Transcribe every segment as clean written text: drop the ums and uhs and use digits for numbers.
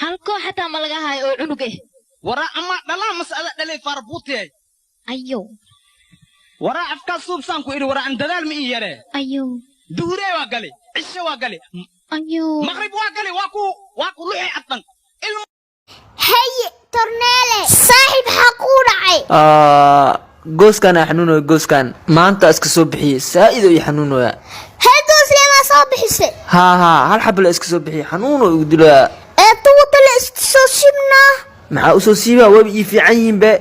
Halkoo xataa ma laga hayo oo cunug eh. Waraa ama dhalaa mas'ala dhalay faarbuutiyay. Ayo. Waraa afkaa suubsaan ku idhi, waraa an dadaal ma ii yaree. Ayo. Duhuree waa gale, cishe waa gale. Ayo. Maqrib waa gale, waa ku luxay addan ilmo. Haye torneele, saaxiib, xaq uu dhacay. Gooskan aa xanuunoya, gooskan maanta iska soo bixiyey, saa'id oo ii xanuunoya. Hal gooslee maa soo bixisay? Haa haa, hal xaba la iska soo bixiyey, xanuun oo igu dilaa. Ee tuwata la iska soo shibnaa. Maxaa usoo siibaa? Waaba ii fiican yihiin be.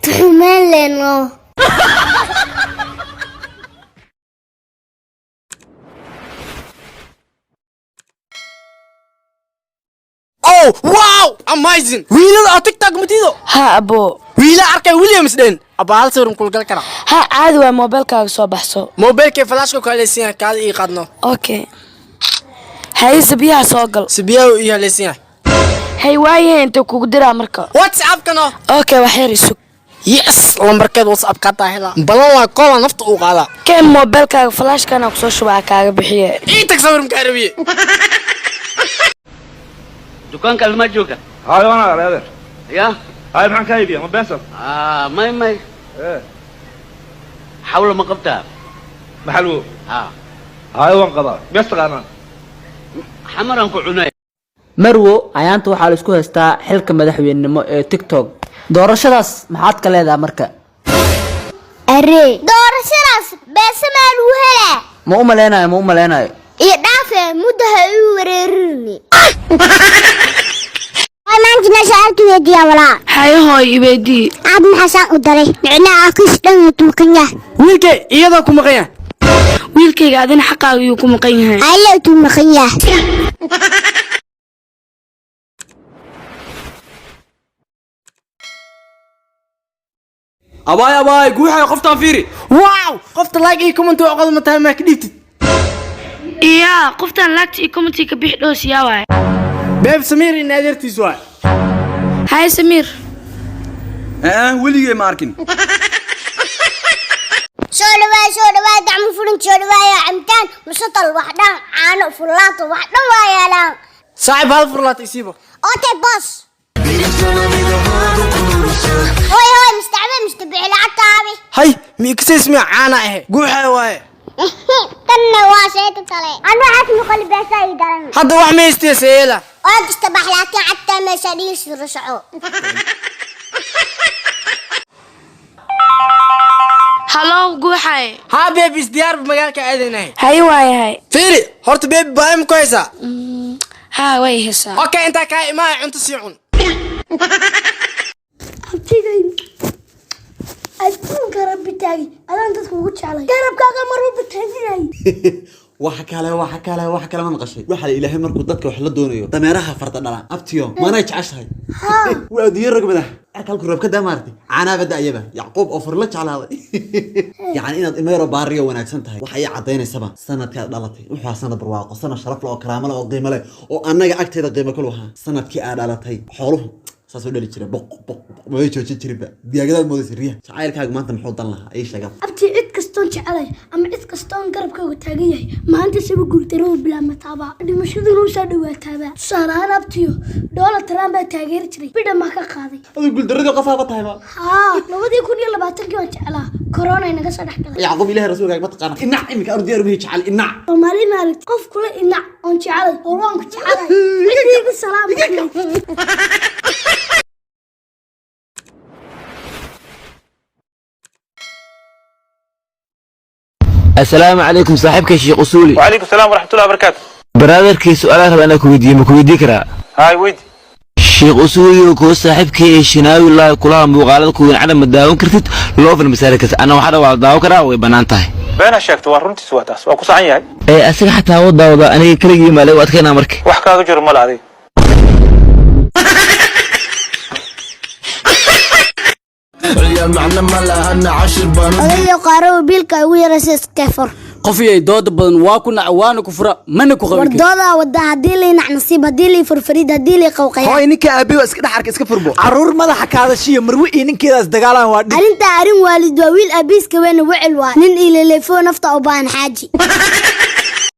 Tuxumeen leeno. Oh wow, amazing! Wiilada oo TikTok matido. Ha abo. Wiila arkay Williams dhen abaa, hal sawir kulgal kara. Ha, caadi waa, moobilkaaga soo baxso. Mobilkay flashka ku halaysan yahay, kaada ii qaadno. Okay, haye, sabiyaha soo gal. Sibiyaha ii halaysan yahay. Hay, waayahe, inta kugu diraa marka? WhatsApp-kana. Okay, wax yar isug. Yes, lambarkeed WhatsApp ka taa hela, balan waa koola nafta uu qaadaa. Keen moobilkaaga, flashkana kusoo shubaa, kaaga bixiye. Ii tag, sawir makaa rabiye. Dukaanka almaa jooga? Hayo, ana adeer. Ya. Hayo, maxaan ka iibiya? Ma bensal? Ah, may may. Ee. Xawla ma qabtaa? Maxalwo? Ha. Hayo, waan qabaa, miyaas taqaanaa? Xamaraan ku cunay. Marwo, ayaanta waxaa la isku haystaa xilka madaxweynenimo ee TikTok. Doorashadaas maxaad ka leedahay marka? Aree, doorashadaas beese maa lagu helaa? Ma u maleynayo, ma u maleynayo. Iyo dhaafe, muddo ha ii wareerini. Maanta meesha arki weydiiyaa walaa. Haye hooy, iweydii. Aad maxaa saan u daray? Micnaha akiis dhan wuu tuukan yahay. Wiilkay iyadoo ku maqan yahay. Wiilkayga, adina xaqaaga yuu ku maqan yahay. Alle tuu maqan yahay. Abaay, abaay, guuxay, qoftaan fiiri. Wow, qofta like iyo comment waa qodoma tahay, maa ka dhiibtid? Iyaa, qoftaan laagta iyo commentiga ka bixi dhoos, yaa waay? Babe, Samiir in adeertiis waay. Haye Samiir. Ee, weligay ma arkin. Soo dhawaay, soo dhawaay, gacmo furin, soo dhawaaya. Cabitaan, musatal, wax dhan, caano furlaato, wax dhan waa yaalaan. Saaxiib, hal furlaata isiibo. Okay boss. Hooy hooy, mustacbe mustabixi lacagta aabi. Hay, miikasays miya? Caana ahe, guuxay waaye. Tanna waa sheeta kale, anu waxaas muqali beesa ii daran. Hadda wax ma haystee, seela. Ood istabax, laakiin cagtaa meesha dhigi siro soco. Halow guuxay. Haa baby, isdiyaar, magaalka aadanahay. Haye, waayahay. Fiiri horta baby, baa ku haysaa? Haa, way haysaa. Okay, intaa kaa imaaya cunto sii cun. Abtigay, adduunka rabbi taagay adaan dadka ugu jeclay, garabkaaga marwalba taaginay. Wax kale, wax kale, wax kale ma maqashay? Waxa la Ilaahay markuu dadka wax la doonayo, dameeraha farda dhala. Abtiyo, maanay jeceshahay? Waa adduunyo rag madax arka, halku roob ka daa maartay, caanaaba da'yaba, Yacquub oo far la jeclaaday. Yacni inaad imayro baariyo wanaagsan tahay waxa ii caddaynaysaa sanadkaad dhalatay. Wuxuu ahaa sanad barwaaqo, sanad sharaf leh oo karaamo leh oo qiimo leh oo annaga agteeda qiimo ku lahaa. Sanadkii aad dhalatay xooluhu saasoo dhali jira, boq boq boq, ma joojin jirinba, diyaagadaad moodaysa riyaha. Jacaylkaaga maanta muxuu dan lahaa? Ii sheega. Abti, cid kastoon jecelay ama cid kastoon garabkaaga taagan yahay, maanta saba guuldaradu bilaabmataaba, dhimashaduna u soo dhawaataaba. Tusaale ahaan abtiyo, Donald Trump baa taageeri jiray, bidhan baa ka qaaday. Adigu guuldaradii qofaaba tahayba. Haa, 2020-kii waan jeclaa, corona inaga soo dhex galay. Yacquub, Ilahay rasuulkaaga ma taqaana? Inac iminka anu diyaar umihi jecel inac. Soomaali maaragt, qof kula inac oon jecelay oo waan ku jecelay, cidii igu salaam. Asalaamu calaykum, saaxiibkay Sheekh Usuuli. وعليكم السلام ورحمة الله وبركاته. Brotherkii, su-aalaha raba inaan ku weydiiyo, ma ku weydii karaa? هاي ويدي. Sheekh Usuuli oo kuwa saaxiibkay ee Shinaawi laahi kulaha, muuqaalada kuwin cadam ma daawan kartid, loofna ma saari kartid. Anna waxaa waa daawan karaa, way bannaan tahay. Been sheegto, waa runtiis, waa taas, waa ku saxan yahay. Ee asaga xataa wuu daawada, aniga keligii maa lagu adkaynaa marka? Wax kaaga jiro mala adiga. Odayo qaaro, biilka ugu yaraysa iskefur. Qofiyay dooda badan waa ku nac, waana ku fura, mana ku qabin. Wardooda wada, haddii lay nac nasiib, haddii lay farfarid, haddii lay qawqaya. Hooy, ninka aabiyo iska dhex arka, iska furbo. Caruur madaxa kaadashiya, marwe iyo ninkeedaas dagaalaan waa dhib. Arrintaa arrin waalid waa, wiil abiiska weyna wecel waa nin ilaleefo nafta u baahan xaaji.